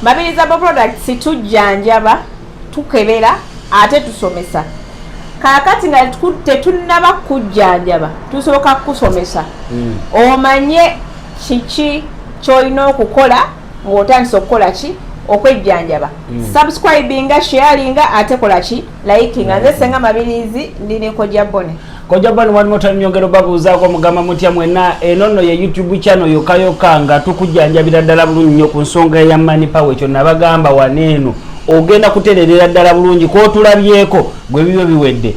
Mabirizi Herbal Products tujjanjaba, tukebera, ate tusomesa. Kaakati nga tetunnaba kujjanjaba, tusooka kukusomesa omanye kiki kyolina okukola ng'otandise okukola ki, okwejjanjaba. Subscribinga, sharinga, ate kola ki, likinga. Nze Senga Mabirizi, ndi ne Kojja Bone. Kojja Bone, one more time, nyongero babuuzaako, mugamba mutya mwenna? Eno nno ye YouTube channel yokka yokka nga tukujjanjabira ddala bulungi nnyo ku nsonga eya money power. Ekyo nabagamba, waneeno ogenda kutererera ddala bulungi kotulabyeko gwe bibyo biwedde.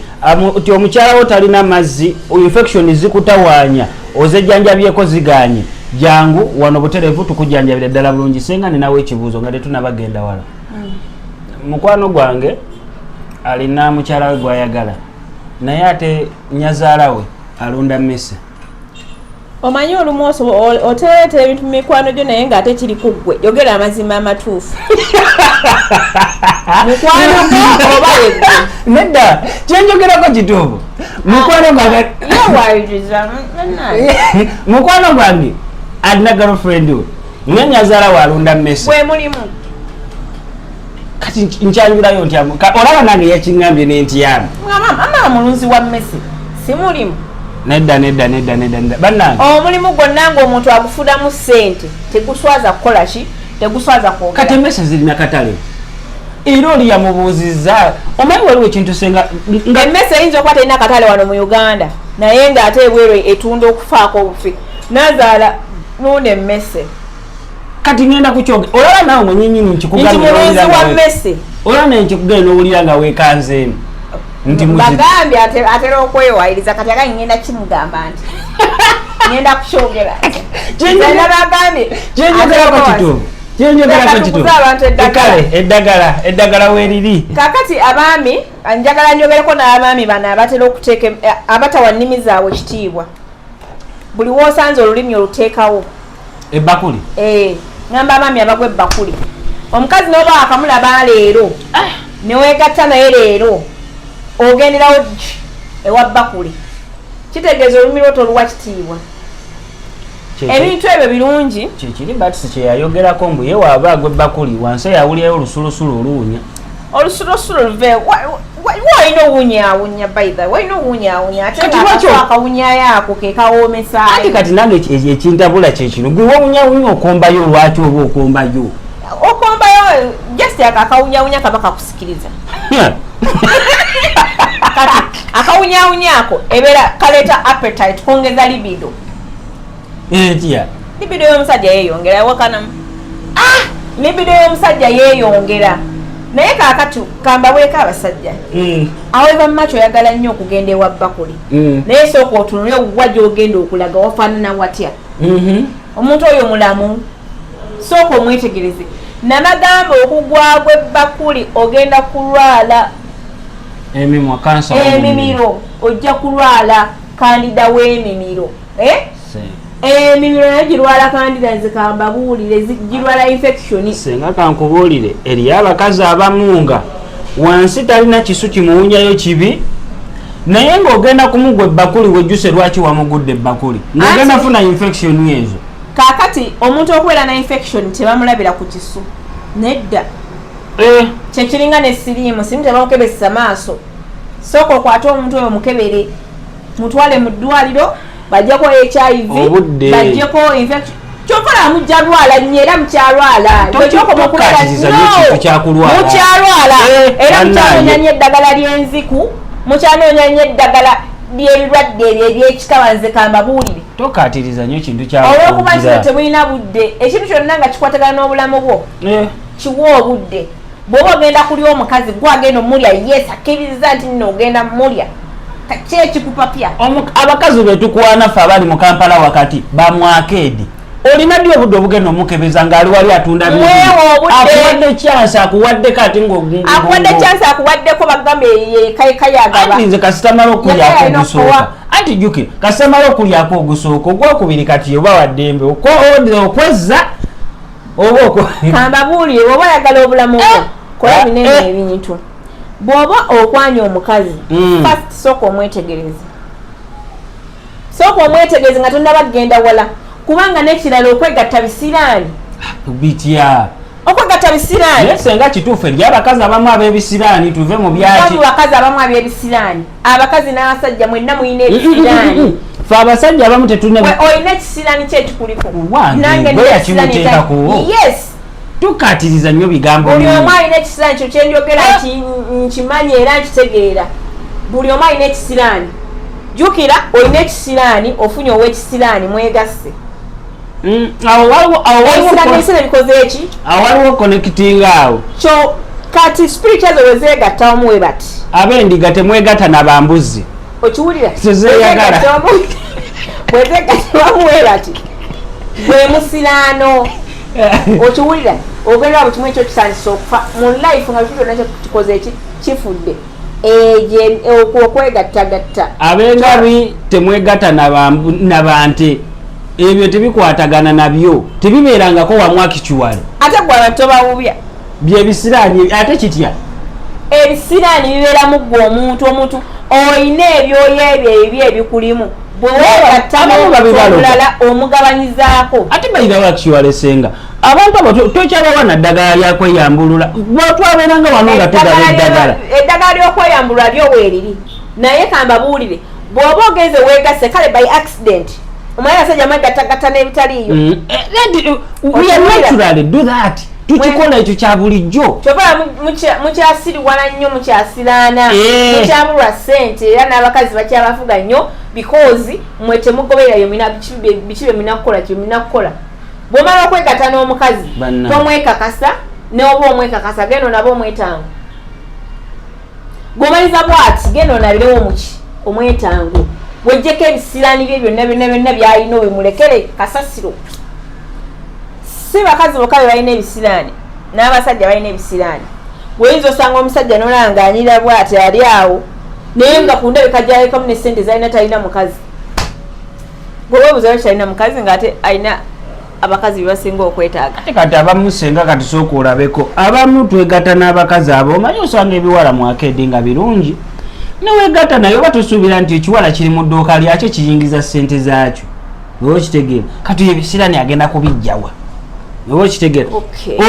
Ti omukyala wo talina mazzi, infection zikutawaanya, ozejjanjabyeko ziganye, jangu wano butereevu tukujjanjabira ddala bulungi. Senga ninawo ekibuuzo nga tetunabagenda wala. Mukwano gwange alina mukyala we gwayagala, naye ate nyazaala we alunda mmese. Omanyi olumu otereetera ebintu mu mikwano gyo, naye ng'ate kiri ku ggwe. Yogera amazima amatuufu, mukwano gwo oba yeggwe? Nedda, kyenjogerako kituufu. Mukwano gwange Yewayiriza. Mukwano gwange alina girlfriend we, naye nyazaala we alunda mmese. Gwe mulimu. Kati nkyanjulayo ntya? Olaba nange yakiŋŋambye nentyami. Mama mulunzi wa mmese, si mulimu? Nedda, nedda, nedda, nedda, nedda, bannange. Omulimu gwonna ng'omuntu agufunamu ssente teguswaza kukola ki, teguswaza Kati kwogera. Emmese zirina katale, era oli yamubuuzizza. Omanyi waliwo ekintu, senga, nga Emmese eyinza okuba terina katale wano mu Uganda, naye ng'ate ebweru etunda okufaako obufi. Nazaala nunda emmese. Kati ngenda kukyoge, olaba naawe mwenyinyini. Nti Nkikugambye mulunzi n'owulira wa nga mmese. Olaba naye nkikugambye n'owulira nga weekanzeemu nti Bagambye atera okwewayiriza. Kati agange ngenda kimugamba nti ngenda kukyogera. Nabagambye. Kyenjogerako kituufu, kyenjogerako Leka kituufu. tuguze abantu eddagala. Kale eddagala, eddagala weeriri. Kakati abaami, njagala njogereko n'abaami bano abatera okuteeka abatawa nnimi zaabwe kitiibwa. Buli woosanze olulimi oluteekawo. Ebbakuli. Eh, ngamba abaami abagwa ebbakuli. Omukazi n'oba akamulaba leero neweegatta naye leero, ogenderawo ewa bbakuli, kitegeeza olulimi lwo toluwa kitiibwa. Ebintu ebyo birungi. Kyekiri batisi kyeyayogerako mbu ye waaba agwa ebbakuli wansi eyawulirayo olusulusulu oluwunya. Olusulusulu luve walina owunyaawunya, by the way, walina owunyaawunya ate. Kati nga akawunyayo ako ke kawoomesaayo. Anti kati nange ekintabula kyekino, gwe wawunyawunya okombayo, lwaki oba okombayo? Okombayo just ako akawunyawunya kaba kakusikiriza. Kati akawunyawunya ako ebeera kaleeta appetite, kwongeza libido. Etya? Libido y'omusajja yeeyongera ewakanamu. Libido y'omusajja yeeyongera. Naye kaakati kambabweko abasajja, however much oyagala nnyo okugenda ewa bakuli, naye sooka otunule wa gy'ogenda okulaga wafaanana watya. Omuntu oyo mulamu, sooka omwetegereze. Namagamba okugwagwa ebbakuli ogenda kulwala Emimwa, kansa. Emimiro, ojja kulwala candida w'emimiro, eh? Emimiro nayo girwala candida. Nze kambabuulire, girwala infection. Senga kankubuulire, eriyo abakazi abamu nga wansi talina kisu kimuwunyayo kibi, naye ng'ogenda kumugwa ebbakuli wejjuse lwaki wamugudde ebbakuli, ng'ogenda funa infection ezo. Kaakati omuntu okubeera na infection tebamulabira ku kisu, nedda. Kyekiringa ne siriimu. Siriimu tebamukebesa maaso. Sooka okwate omuntu oyo mukebere, mutwale mu ddwaliro bajjeko HIV. Obudde. Bajjeko infection. Kyokola mujja lwala nnyo era mukyalwala. Tokkatiriza nnyo ekintu kyakulwala. Mukyalwala. Era Bannange. mukyanoonya nnyo eddagala ly'enziku, mukyanoonya nnyo eddagala ly'ebirwadde ebyo ebyekikaba. Nze kambabuulire. Tokkatiriza nnyo ekintu Olwokuba kino kyakugira. temulina budde, ekintu kyonna nga kikwatagana n'obulamu bwo, kiwa obudde. Bw'oba ogenda kulya omukazi, gwe agenda omulya, yes, akkiriza nti nno ogenda mulya, ki ekikupapya? Abakazi betukwana ffe abali mu Kampala wakati bamwakeedi, olina ddi obudde obugenda omukebeza ng'ali wali atunda bintu? Mwewe obudde. Akuwadde chance, akuwaddeko ate Akuwadde chance, akuwaddeko, bagambe yekayekayagaba. Anti nze kasitamala okulyako Yagala alina ogusooka. okuwa. Anti jjukira, kasitamala okulyako ogusooka, ogwokubiri kati oba waddembe okwezza oba Kambabuulire, bw'oba oyagala obulamu bwo, kola binene ebintu. Bw'oba okwanya omukazi, first sooka omwetegereze, sooka omwetegereze nga tonnaba kugenda wala, kubanga n'ekirala okwegatta bisiraani. Bitya? Okwegatta bisiraani. Naye senga kituufu eri abakazi abamu ab'ebisiraani, tuve mu byaki. Mu bakazi abamu ab'ebisiraani, abakazi n'abasajja mwenna mulina ebisiraani. Fe abasajja abamu tetulina. Olina ekisiraani ki ekikuliko? Wange gwe yakimuteekako. Yes. Tukatiriza nnyo bigambo. Buli omu alina ekisiraani. Kyo kyenjogera nkimanyi era nkitegeera. Buli omu alina ekisiraani. Jjukira, olina ekisiraani, ofunye ow'ekisiraani, mwegasse. Awo waliwo bikoze eki? Awo waliwo connecting awo. Kyo kati spirit ezo wezeegatta wamu we bati. Ab'endiga temwegatta na bambuzi. Okiwulira? Tezeeyagala. Bwezeegatta wamu we bati, gwe musiraano. Okiwulira? Ogenda buli kimu ekyo kitandisa okufa mu life, nga kitu kyonna kikoze eki? Kifudde. Okwo okwegattagatta. Ab'engabi temwegatta na bante. Ebyo tebikwatagana nabyo, tebibeerangako wamu akikiwale. Ate gwe abantu tobawubya. Byebisiraani ate kitya? Ebisiraani bibeeramu gwe omuntu. Omuntu olina ebyoya ebyo ebibi ebikulimu, bwe weegatta Abamu babibaloga. omulala omugabanyizaako. Ate bayirawo akiwale, senga abantu abo tokyabawa na ddagala lyakweyambulula. Twabeeranga wano nga tugaba eddagala. Eddagala lyokweyambulula lyo weeriri, naye kambabuulire, bw'oba ogenze weegasse kale by accident, omanyi abasajja mwegattagatta n'ebitaliiyo. We are naturally do that, tukikola ekyo kya bulijjo. Kyova mukyasiriwala nnyo, mukyasiraana. Mukyabulwa ssente, era n'abakazi bakyabafuga nnyo because mwe temugobererayo biki bye mulina kukola, kye mulina kukola. Bw'omala okwegatta n'omukazi, Banna. tomwekakasa. N'oba omwekakasa, genda onabe omwetango. Gw'omaliza bwati, genda onabirewo muki omwetango, wejjeko ebisiraani bye byonna byonna byonna byalina, obimulekere kasasiro. Si bakazi bokka be balina ebisiraani, n'abasajja balina ebisiraani. Bweyinza osanga omusajja nolaba ng'anyirira bwati ali awo, naye nga ku ndabika gyalekamu ne sente zalina talina mukazi. Gwe weebuuza lwaki talina mukazi ng'ate alina abakazi be basinga okwetaaga. Ate kati abamu, senga, kati sooka olabeko, abamu twegatta n'abakazi abo. Omanyi osanga ebiwala mu arcade nga birungi, newegatta naye, oba tosuubira nti ekiwala kiri mu dduuka lyakyo kiyingiza ssente zaakyo, oba okitegeera? Kati ebisirani agenda kubijjawa, oba okitegeera?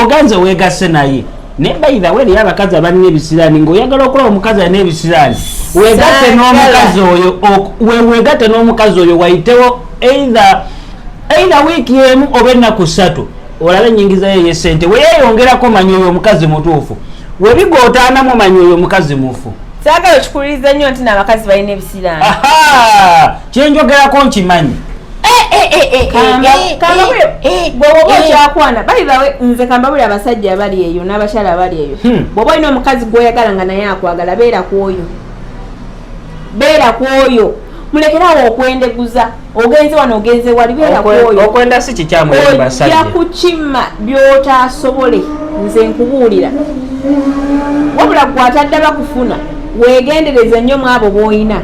Oganze weegasse naye, naye by the way, eriyo abakazi abalina ebisirani. Ng'oyagala okulaba omukazi alina ebisirani, wegatte n'omukazi oyo, wegatte n'omukazi oyo, wayitewo either wiiki emu oba ennaku 3, olabe enyingiza ye ey'essente. Weyeeyongerako, manyi oyo omukazi mutuufu. Webigootaanamu, manyi oyo omukazi mufu. Saagala okikuliriza nnyo nti n'abakazi balina ebisiraani. Aha, kyenjogerako nkimanyi. Bwe woba okyakwana, by the way, nze kambabuli abasajja abali eyo n'abakyala abali eyo, bw'oba olina omukazi gw'oyagala nga naye akwagala, beera ku oyo, beera ku oyo. Mulekerawo okwendeguza, ogenze wano, ogenze wali, beera ku oyo. Okwenda si kikyamu eri Ojja basajja. Kukima by'otaasobole, nze nkubuulira. Wabula gwe ataddaba kufuna, weegendereze nnyo mu abo b'olina.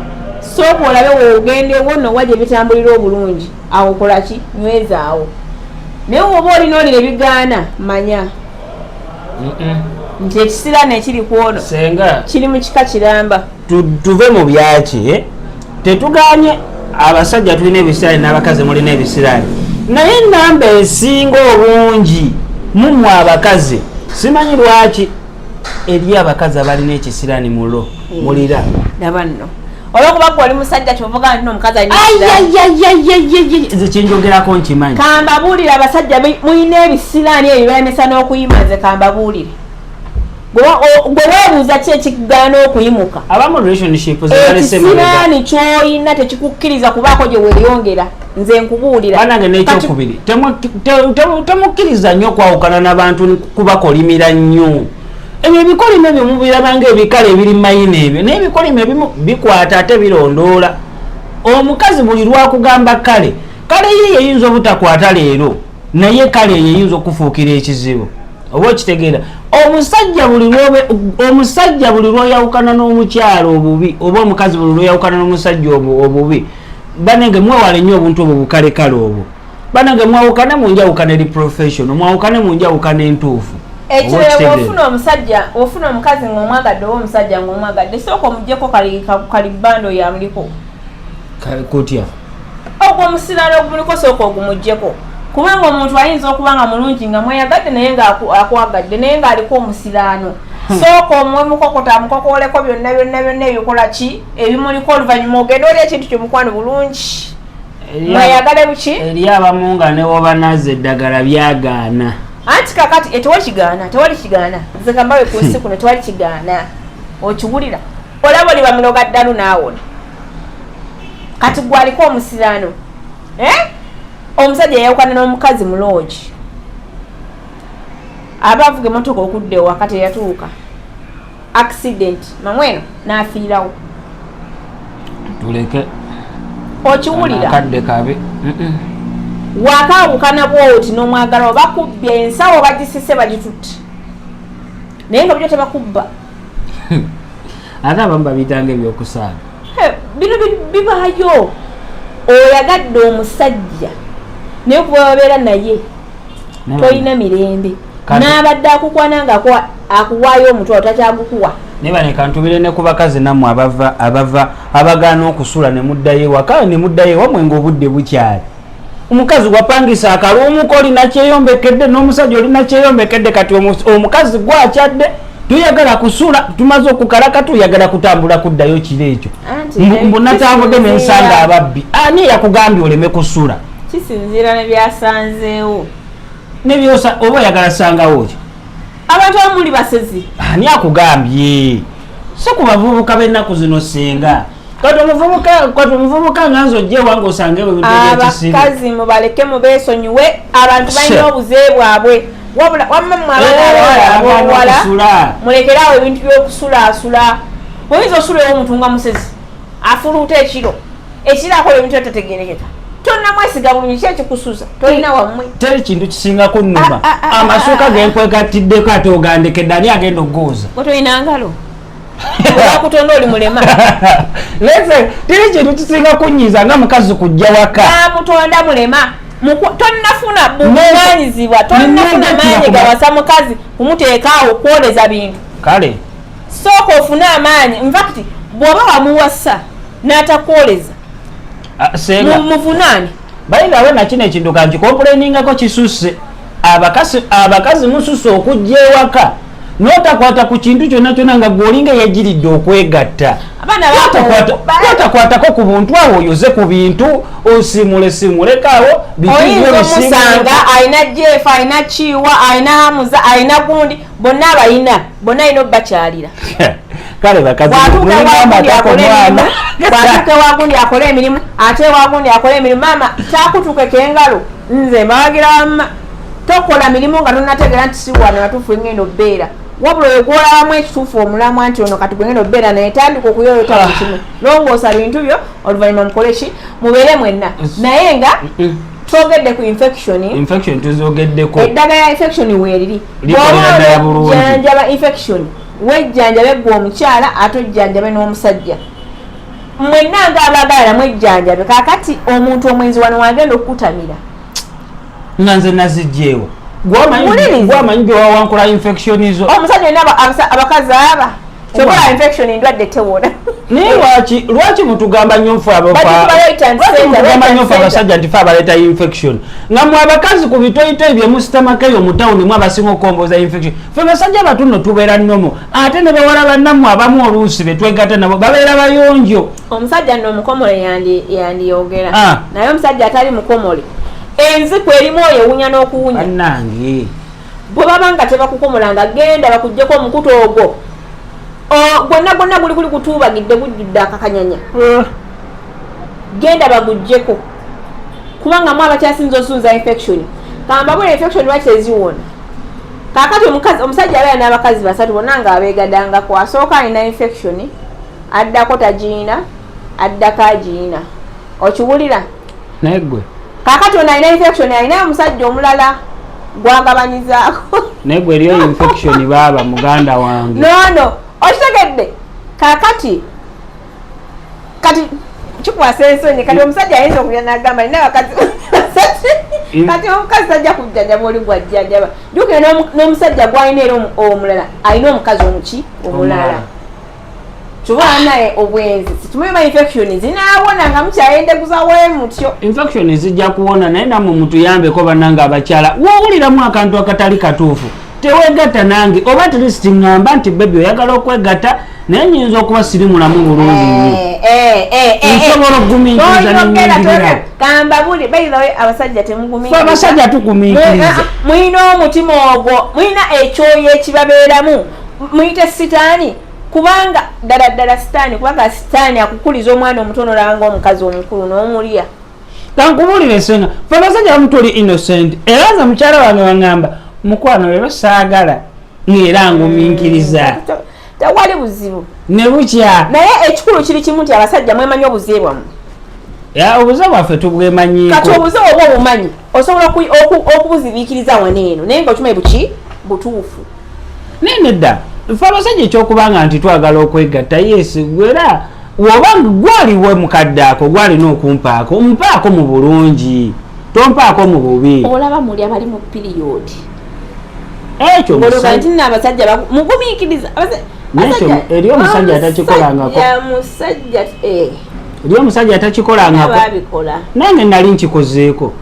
Sooka olabe woogendewo nowa gye bitambulira obulungi, awo kolaki, nywezaawo. Naye woba olina oli ne bigaana, manya nti ekisiraani ekiri ku ono Senga, kiri mu kika kiramba. Tuve mu byaki, eh? Tetuganye abasajja tulina ebisiraani n'abakazi mulina ebisiraani, naye enamba esinga obungi mumwe abakazi, simanyi lwaki eri abakazi abalina ekisiraani mulo mulira. Laba nno, olwokuba gwe oli musajja, kyovuga nti omukazi alina ekisiraani. Ayayayayayay, nze kyenjogerako nkimanyi. Kambabuulire, abasajja mulina ebisiraani ebyo bibalemesa n'okuyima. Nze kambabuulire, gwe weebuuza ki ekikugaana okuyimuka? Abamu relationship zebalese mabega. Ekisiraani ky'olina tekikukkiriza kubaako gye weeyongera, nze nkubuulira. Banange, n'ekyokubiri, temukkiriza nnyo kwawukana n'abantu kubakolimira nnyo. Ebyo ebikolimo ebyo mubiraba nga ebikale ebiri mayina ebyo, naye ebikolimo ebimu bikwata ate birondoola omukazi. Buli lwakugamba kale kale, ye yeyinza obutakwata leero, naye kale yeyinza okufuukira ekizibu, oba okitegeera? Omusajja buli omusajja buli lwoyawukana n'omukyalo obubi, oba omukazi buli lwoyawukana n'omusajja obubi, banange mwewale nnyo obuntu obwo bukalekale obwo. Banange, mwawukane mu njawukana eri professional, mwawukane mu njawukana entuufu. Oba Ekirala, okitegeera? Ofuna omusajja, ofuna omukazi ng'omwagadde oba omusajja ng'omwagadde, sooka omugyeko kalibando yamuliko. Kutya? Ogwo omusiraano ogumuliko, sooka ogumugyeko. Kubanga omuntu ayinza okuba nga mulungi nga mweyagadde, naye nga akwagadde, naye ng'aliko omusiraano. Sooka omuwe mukokota, amukokooleko byonna byonna byonna ebikola ki ebimuliko, oluvannyuma ogenda oli ekintu kyomukwano bulungi, mweyagale buki. Eri abamu nga newobanaza eddagala byagaana. Anti kakati tewali kigaana, tewali kigaana. Nze kambawe ku nsi kuno tewali kigaana. Okiwulira, olaba oli bamuloga ddalu naawona. Kati gwaliko omusiraano, eh? Omusajja yayawukana n'omukazi mu loogi, aba avuga emotoka okudda ewaka, teyatuuka, accident mamweno n'afiirawo. Tuleke. Okiwulira? Akadde kabi. Wakaawukana bwoti n'omwagalwa, bakubbye ensawo, bagisise, bagitutte, naye nga byo tebakubba. Ate abamu babiyitanga ebyokusaaga. Bino bibaayo. Oyagadde omusajja, naye kuba babeera naye tolina mirembe, n'abadde akukwana nga akuwaayo omutwalo takyagukuwa. Naye bane kantubire ne ku bakazi nammwe abava abava abagaana okusula ne muddayo ewaka, ne muddayo ewammwe ng'obudde bukyali. Omukazi wapangisa akaluumuko, olina kyeyombekedde, n'omusajja olina kyeyombekedde. Kati omukazi gwakyadde tuyagala kusula, tumaze okukalaka, tuyagala kutambula kuddayo kiro ekyo. Mbu natambudde nensanga ababbi. Ani yakugambye oleme kusula? Kisinziira ne byasanzeewo. Nebyosa oba oyagala sangawo ki? Abantu abamuli basezi. Ani akugambye? Si ku bavubuka b'ennaku zino. Singa kati omuvubuka nga nze ojja ewange osange ebintu ebyekisiru. Abakazi mubaleke, mubeesonyiwe. Abantu balina obuze bwabwe. Wabula wamma mmwe abaana abawala mulekeraawo ebintu by'okusulaasula. Oyinza osulaewo omuntu nga musezi, afuluuta ekiro, ekiro akola ebintu ebitategerekeka, tonnamwesiga bulungi. Ki ekikusuza? Tolina wammwe. Teri kintu kisingako nnuma. Amasuuka genkwegattiddeko ate ogandekedde, ani agenda okugooza? Gwe tolina ngalo, akutonda oli mulema. Lese, teri kintu kisinga kunyiiza nga mukazi kujja waka. Bamutonda mulema. Tonnafuna buvunanyizibwa, tonnafuna maanyi gawasa mukazi kumuteekaawo kwoleza bintu. Kale. Sooka ofune amaanyi. Infact bw'oba wamuwasa n'atakwoleza, senga muvunaane. Bayirawe nakino ekintu kankicomplainingako, kisusse. Abakazi mususse okujja ewaka n'otakwata ku kintu kyonna kyonna nga gweolinga eyagiridde okwegatta. Abaana Otakwatako ku buntu awo, oyoze ku bintu, osimule simulekaawo. Oyinza omusanga alina Jeff, alina Kiwa, alina Hamuza, alina gundi, bonna abalina, bonna alina obbakyalira. Kale bakazi, Bw'atuuka mulina ewagundi amatako akole mwana. emirimu, bw'atuuka ewagundi akole emirimu, ate ewagundi akole emirimu, maama kyakutuukeko engalo. Nze mbawagira, wamma tokola mirimu nga tonategeera nti si wano watuufu engenda obbeera. Wabula oyo gwolabamu ekituufu, omulamwa nti ono kati gwengenda obbeera naye, tandika okuyoyota buli kimu, longoosa bintu byo, oluvannyuma mukole ki, mubeere mwenna. Naye nga twogedde ku infection. Infection tuzogeddeko. Eddagala ya infection weeriri. Likolera ddala bulungi. Janjaba infection, wejjanjabe gwe omukyala, ate ojjanjabe n'omusajja. Mwenna nga abaagalana mwejjanjabe. Kakati omuntu omwenzi wano wagenda okukutamira. Nga nze nazijjeewo. Wuliriza. Gwamanyi gyewawankula infection zo. Omusajja olina abakazi aba kyokola infection, ndwadde tewona. Naye lwaki mutugamba nnyo nfe Bagikuba right and lwaki center, mutugamba right and nnyo ffe center. abasajja nti fe abaleeta infection, nga mwe abakazi ku bitoyitoyi bye musitamako eyo mu tawuni mwe abasinga okukomboza infection? Ffe basajja batuno tubeera nnomo, ate ne bawala bannammwe abamu oluusi be twegatta nabo babeera bayonjo. Omusajja nno omukomole yandiyogera. Naye omusajja atali mukomole, enziku erimu oyo ewunya n'okuwunya. Bannange. Bwe baba nga tebakukomolanga, genda bakugjeko omukutu ogwo. Gwonna gwonna guli kuli kutuubagidde, gujjudde akakanyanya. Genda baguggyeko, kubanga mu abakyasinza osunza infection. Kambabula infection lwaki teziwona. Kakati omukazi, omusajja abeera n'abakazi basatu, bonna nga abeegadangako. Asooka alina infection, addako tagiina, addako agiina. Okiwulira? Naye gwe Kakati ono alina infection, alina omusajja omulala gwagabanyizaako. Naye gwe eriyo infection baaba muganda wange. Nono okitegedde? Kakati kati kikwasa ensonyi. Kati omusajja ayinza okulya nagamba alina abakazi basatu. Kati omukazi tajja kujjanjaba oli gwajjanjaba. Jukira n'omusajja gwalina era omulala alina omukazi omuki omulala. Omulala. Tuba naye obwenzi situmuyima, infection zinaawona nga mukyayendeguza we mutyo. Infection zijja kuwona, naye nammwe mutuyambeko bannange abakyala. Woowuliramu akantu akatali katuufu, tewegatta nange, oba at least ŋŋamba nti, "Baby, oyagala okwegatta, naye nyinza okuba siri mulamu bulungi nnyo." Nsobola okugumiikiriza nenyingirirawo. Kamba buli, by the way, abasajja Fe temugumiikiriza. Abasajja tugumiikiriza. Mulina omutima ogwo, mulina ekyoyo ekibabeeramu, muyite sitaani, kubanga ddala ddala sitaani, kubanga sitaani akukuliza omwana omutono olaba omukazi omukulu n'omulya. Kankubuulire senga, fe abasajja bamu tuli innocent, era nze mukyala wange waŋŋamba, "Mukwano, leero saagala," ng'era ngumiikiriza. Tewali buzibu. Ne bukya. Naye ekikulu kiri kimu nti abasajja mwemanyi obuze bwammwe. Ya, obuze bwaffe tubwemanyiiko. Kati obuze oba obumanyi, osobola okubuzibiikiriza wano eno, naye nga okimanyi buki butuufu. Naye nedda, fe abasajja ekyokubanga nti twagala okwegatta, yes, era woba gwaliwo mukadde ako gwalina okumpaako, mpaako mu bulungi, tompaako mu bubi. Olaba muli abali mu period, Ekyo olwoga nti nno abasajja mugumiikiriza. Nekyo, eri omusajja atakikolangako. Musajja eh, Eri omusajja atakikolangako. Babikola. Nange nali nkikozeeko,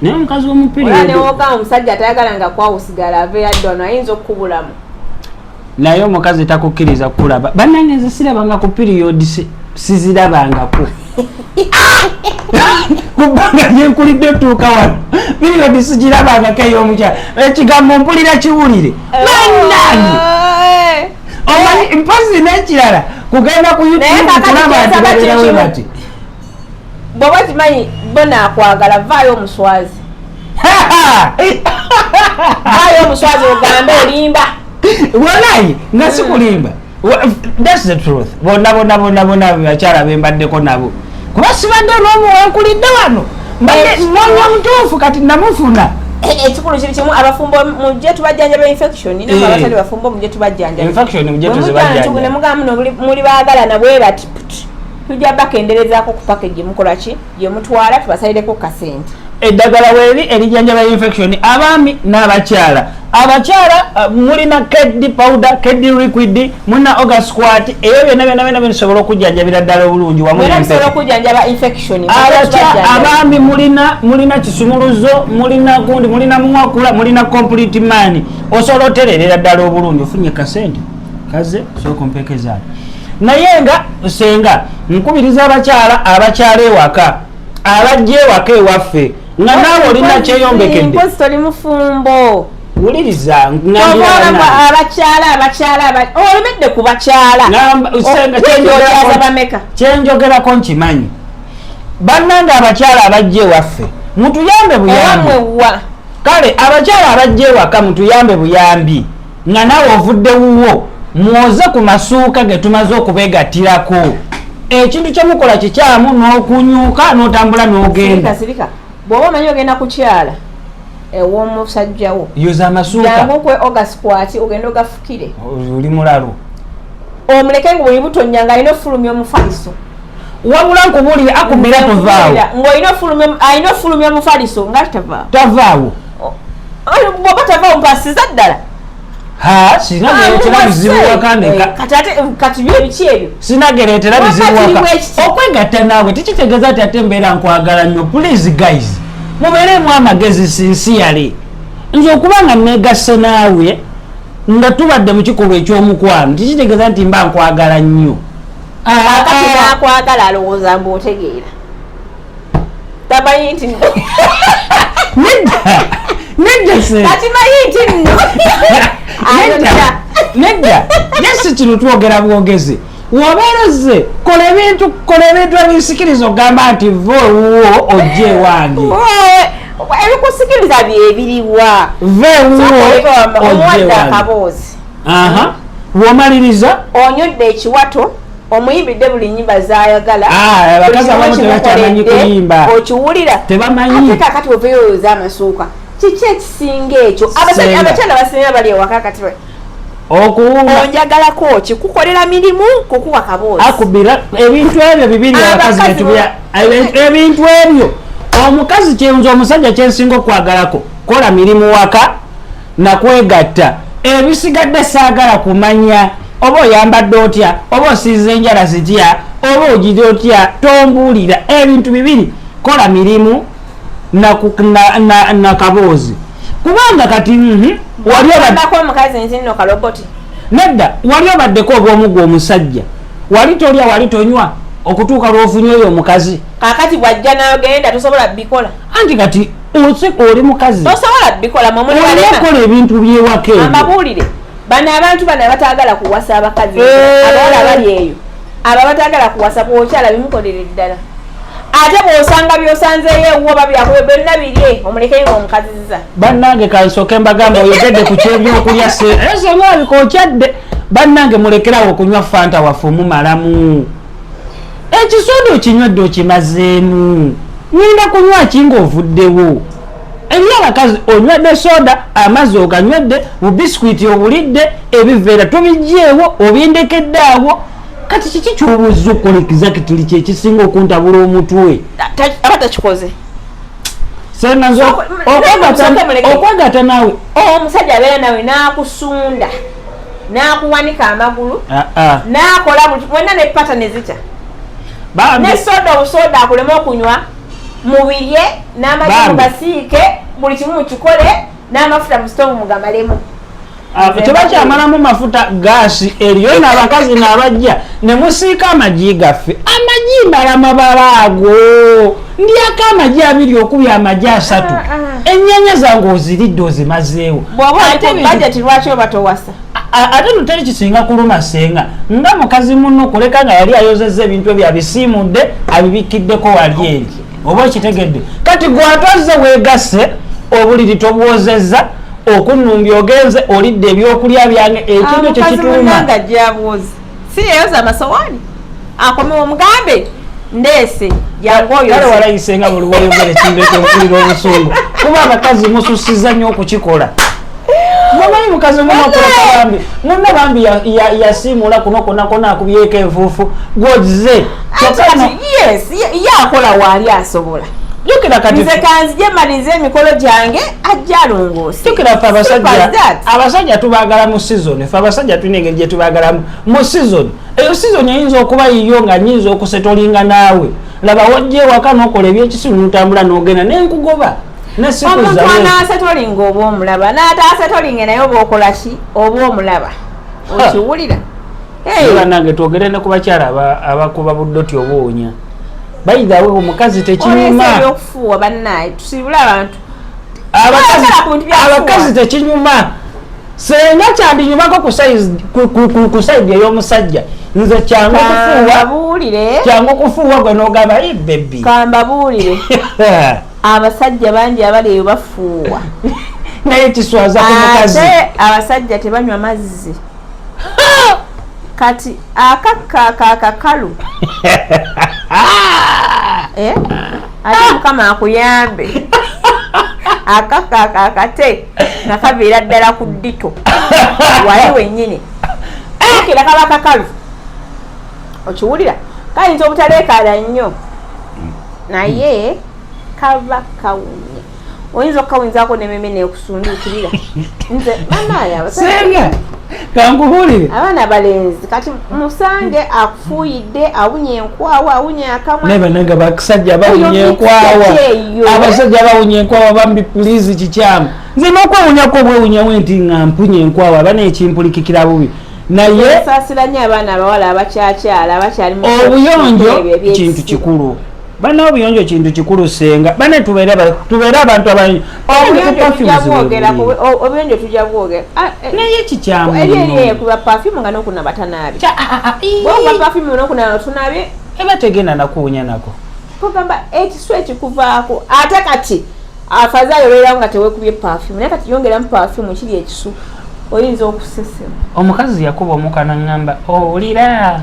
naye omukazi Olaba w'omu period newogamba omusajja atayagala nga kwawusigala ave yadde wano, ayinza okukubulamu. Naye omukazi takukkiriza kukulaba. Bannange, nze sirabanga ku period, sizirabangako kubanga gyenkulidde otuuka wano, period sigirabangako ey'omukyala. Ekigambo mpulira kiwulire, bannange. Omanyi mpozi n'ekirala, kugenda ku Naye YouTube kakati kulaba nti kyensaba babeerawe kye kimu. bati. Bw'oba kimanyi bo naakwagala, vaayo omuswazi, vaayo omuswazi ogambe olimba. Walayi nga sikulimba. That's the truth. Bonna bonna bonna bonna bakyala bembaddeko nabo, kuba sibadde n'omuwenkulidde wano, mbadde noonya mutuufu, kati namufuna. Ekikulu kiri kimu, abafumbo mujje tubajjanjaba infection, naye abatali bafumbo mujje tubajjanjaba. Infection mujje Ne tuzibajjanjaba. mugamba muno muli baagalana bwe bati put, tujja bakenderezaako ku package mukola ki gye mutwala, tubasalireko kasente. Eddagala weeri erijjanjaba infection, abaami n'abakyala. Abakyala mulina kedi powder, kedi liquid, mulina oga squat, ebyo byonna byonna byonna bisobola okujjanjabira ddala obulungi wamu Mwena n'empeke. musobola okujjanjaba infection. Abaami mulina kisumuluzo, mulina gundi, mulina muwakula, mulina complete man. Osobola otererera ddala obulungi, ofunye kasente kaze sooka ompekezaalo. Naye nga senga nkubiriza abakyala abakyala ewaka, abajja ewaka ewaffe, nga naawe olina kyeyombekedde. Mpozi toli mufumbo. Wuliriza. Obaolaba abakyala abakyala olemedde ku bakyala. Senga, Okyaza bameka? Kyenjogerako nkimanyi. Bannange abakyala abajja ewaffe, mutuyambe buyambi. Ewamwe wa? Kale abakyala abajja ewaka, mutuyambe buyambi, nga naawe ovudde wuwo, mwoze ku masuuka ge tumaze okubegattirako. Ekintu kyemukola kikyamu, n'okunyuka n'otambula n'ogenda. Sirika, sirika. Bw'oba omanyi ogenda kukyala ew'omusajjawo, Yoza amasuuka. Jangu okwe ogasquat, ogende ogafukire. Oli mulalu. Omuleke nga buli butonya nga alina ofulumya omufaliso. Wabula nkubuulire, akubira tovaawo. Ng'olina alina ofulumya omufaliso nga tavaawo. Tavaawo. Bw'oba tavaawo, mpasiza ddala. Ha, sinageretera bizibu waka ndeka. Kati ate kati byo biki ebyo? Sinageretera bizibu Wakati waka. bwekiti. Okwegatta naawe tekitegeeza nti ate mbeera nkwagala nnyo. Please guys, mubeeremu amagezi. Sincerely, nze okuba nga negasse naawe nga tubadde mu kikolwa ekyomukwano tekitegeeza nti mba nkwagala nnyo. Kakati nakwagala alowooza mbu otegeera, tamanyi nti Nedda, nedda se. Takimanyi nti nno Nedda, nedda, yesi kino twogera bwogezi. Wobeera ozze, kola ebintu ebinsikiriza ogamba nti va ewuwo ojje ewange. Ebikusikiriza byebiriwa? Va ewuwo ojje Omuwadde ewange. akaboozi. Aha, bw'omaliriza Onyodde ekiwato, omuyimbidde buli nyimba zayagala. Ah, abakazi abamu tebakyamanyi kuyimba. Okiwulira? Tebamanyi. Ate kakati oveyo oyoza amasuuka, kiki ekisinga ekyo? Senga. Abakyala basinga bali ewaka kati Okuwunga onjagalako ki? Kukolera mirimu, kukuwa kaboozi? Akubira ebintu ebyo bibiri. Abakazi Abakazi betubya ebintu ebyo. Omukazi kyenza, omusajja kyensinga okwagalako, kola mirimu waka nakwegatta, ebisigadde saagala kumanya. Oba oyambadde otya, oba osiiza enjala zitya, oba ogira otya, tombuulira. Ebintu bibiri: kola mirimu na kaboozi. Kubanga kati wali obako omukazi nti nno kaloboti. Nedda, wali obaddeko obwomu gwe omusajja, wali tolya, wali tonywa, okutuuka lw'ofunye oyo omukazi. Kakati bwajja n'agenda, tosobola bikola. Anti kati oli mukazi. Tosobola bikola. Olina okukola ebintu byewaka ebyo. Ambabuulire, bano abantu bano abatagala kuwasa, abakazi abawala abali eyo, abo abatagala kuwasa, bwokyala bimukolere ddala. Ate bw'osanga byosanzeeyo ewuwo babyakube byonna, birye, omuleke nga omukaziza. Bannange, kansooke mbagamba, oyogedde ku kyebyokulya, senga abikokyadde. Bannange, mulekerawo okunywa Fanta waffe omumalamu. Ekisoda okinywedde, okimazeemu, ngenda kunywa ki ng'ovuddewo? Eri abakazi, onywedde soda, amazzi oganywedde, bubisikwiti obulidde, ebiveera tobijjeewo, obindekedde awo. Kati kiki kyobuuza okukola? Exactly kyekisinga okuntabula omutwe. Aba takikoze. Senga nze okwegatta naawe. Omusajja abeera nawe n'akusunda, n'akuwanika amagulu, n'akola wena ne pata ne zita ne soda, obusoda akuleme okunywa, mubirye n'amagi mugasiike, buli kimu mukikole, n'amafuta mu sitovu mugamalemu. Tebakyamalamu mafuta, gaasi eriyo. Naabakazi naabajja ne musiika amagi gaffe. Amagi mbala mabala ago, ndyako amagi 2 okubi amagi 3. Ennyanya zange oziridde, ozimazeewo. Bw'oba lwaki oba towasa? Ate no teri kisinga kuluma senga nga mukazi muno kuleka nga yali ayozezza ebintu ebyo, abisiimudde, abibikiddeko wali eri, oba okitegedde. Kati gwatwazze weegasse, obuliri tobwozezza, okunnumbi ogenze olidde ebyokulya byange, ekintu ekyo kituluma. Nga jabwozi si yeyoza amasowaani, akomewo omugambe ndeese jangu. Kale. Oyoze. Walayise nga buli wayogera ekintu ekyo mpulira obusungu, kuba abakazi mususiza nnyo okukikola. Mumanyi mukazi muno okuleka bambi munno bambi yasiimula kuno kwonna kwonna, akubyeko enfuufu, gwozze kyokka Yes, ye akola waali asobola. Jjukira kati Nze kanzije malirize emikolo gyange, ajja alongoose. Jjukira ffe Simple abasajja as that. Abasajja tubaagala mu season. Ffe abasajja tulina engeri gye tubaagalamu mu season. Eyo season eyinza okuba yiyo nga nyinza okusettlinga naawe. Laba wajja ewaka n'okola ebyekisiru, n'otambula n'ogenda, nenkugoba. Omuntu Nesikuzawo. anaasettlinga oba omulaba, n'ataasettlinge naye oba okola ki? Oba omulaba, okiwulira? Hey. Bannange, twogere ne ku bakyala abakuba buddoti obuwunya. Bayithawe, omukazi Oleese tekinyuma. ebyokufuuwa. Bannaye, tusiibule abantu. Oyagala ku bintu byakufuuwa. Abakazi tekinyuma. Senga kyandinyumako ku side ey'omusajja, nze kyangu okufuuwa. Kambabuulire. Kyangu okufuuwa gwe n'ogamba, "Hey, baby." Kambabuulire, abasajja bangi abali eyo bafuuwa. Naye kiswaza ku mukazi. Ate abasajja tebanywa mazzi. Kati akakka akakakalu, Eh? Ate Mukama akuyambe, akakka akakate nga kaviira ddala ku ddito wali wennyini, kira kaba kakalu, okiwulira, kayinza obutaleekaana nnyo, naye kaba kawunye. Oyinza okukawunzaako nememe nekusunduukirira. Nze mamaye abasajja Senga, kankubuulire. Abaana abalenzi kati musange akufuuyidde, awunya enkwawa, awunya akamwa. Naye bannange, abasajja bawunya Oyo enkwawa. mixture eyo. Abasajja bawunya enkwawa bambi, please, kikyamu. Nze n'okwewunyako obwewunyawo nti nga mpunya enkwawa, aba nekimpulikikira bubi, naye Saasira nnyo abaana abawala abakyakyala, abakyali mu obuyonjo ebyo ebyekisiru. Kintu kikulu bana, obuyonjo kintu kikulu. Senga bane, tubeere abantu abayonjo. Obuyonjo tujja bwogera obuyonjo tujja bwogera. Ah, eh, Naye kikyamu eri eri nnyo. Ekuba perfume nga n'okunaba tanaabye. Bwokuba perfume n'okunaba tunabye. Eba tegenda nakuwunya nako. Kugamba ekisu ekikuvaako. Ate kati afazaali obeerawo nga tewekubye perfume, naye kati yongeramu perfume, kiri ekisu oyinza okusesema. Omukazi yakuba omukka naŋŋamba, "Owulira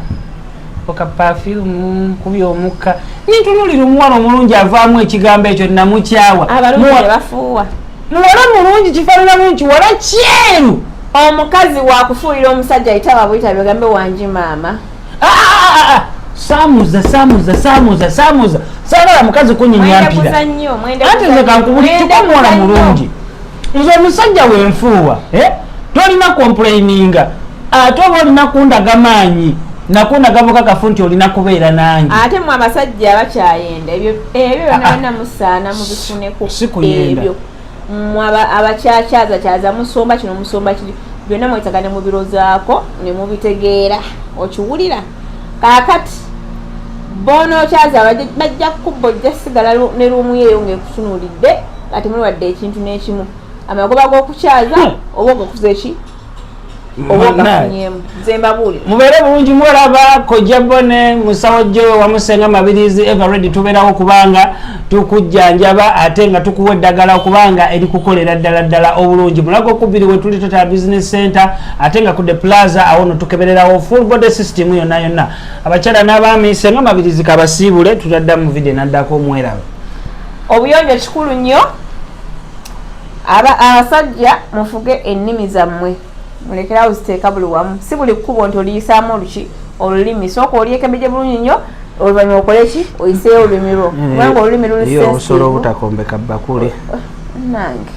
oka perfume kubya omukka." Nintunulira omuwala omulungi avaamu ekigambo ekyo, namukyawa. Abalungi tebafuuwa. Muwala mulungi, kifaananamu nkiwala kyeru. Omukazi wakufuuyira omusajja ayitaba buyita bigambe, "Wangi maama." Ah, ah, ah, ah. Saamuza, saamuza, saamuza, saamuza, saagala mukazi kunyinya mpira. Mwendaguza nnyo. Ate nze kankubuli Mwendaguza kiko, omuwala nnyo. mulungi, nze omusajja wenfuuwa, eh? Tolina complaininga. Ate oba olina kundaga maanyi nakundaga bukakafu nti olina kubeera nange. Ate mwe abasajja abakyayenda, ebyo ebyo byonna byonna musaana mubifuneko. Si kuyenda. Ebyo mwe abakyakyaza musomba kino, musomba kiri, byonna mwetaaga ne mubirozaako ne mubitegeera. Okiwulira? Kaakati bonookyaza bajja kukubba, ojja sigala ne room yeeyo ng'ekutunuulidde, ati muliwadde ekintu n'ekimu, amagoba g'okukyaza oba ogakuza eki oba ogafunyemu. Nze mbabuulira. Mubeere bulungi. Mwolaba Kojja Bone, musawo jo wamusenga Mabirizi, ever ready. Tubeerawo kubanga tukujjanjaba ate nga tukuwa eddagala okubanga erikukolera ddala ddala obulungi. Mulago kubiri wetuli, Total Business Center, ate nga ku The Plaza. Awo no tukebererawo full body system yonna yonna, abakyala n'abaami. Senga Mabirizi kabasiibule, tutadda mu video naddako. Omweraba. Obuyonjo kikulu nnyo. Abasajja mufuge ennimi zammwe, mulekerawo ziteeka buli wamu. Si buli kkubo nti oliyisaamu oluki olulimi. Sooka olyekembeje bulungi nnyo, oluvannyuma okole ki? Oyiseeyo olulimi lwo, kubanga olulimi luli Obusobola sensitive. Obutakombeka bakule. Nange.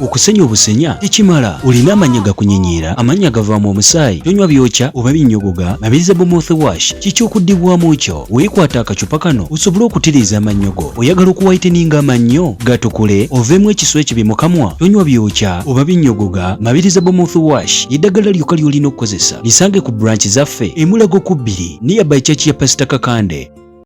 Okusenya obusenya tekimala. Olina amannya gakunyinyira, amannya gavaamu omusaayi, tonywa byokya oba binnyogoga, Mabiriza mouthwash kikyokuddibwamu kyo. Weekwata akacupa kano osobole okutiriiza amannyo go. Oyagala okuwhiteninga amannyo gatukule, oveemu ekisu ekibi mu kamwa, tonywa byokya oba binnyogoga, Mabiriza mouthwash yeddagala lyokka ly'olina okukozesa. Lisange ku branch zaffe e Mulago ku 2, nearby church ya Pasita Kakande.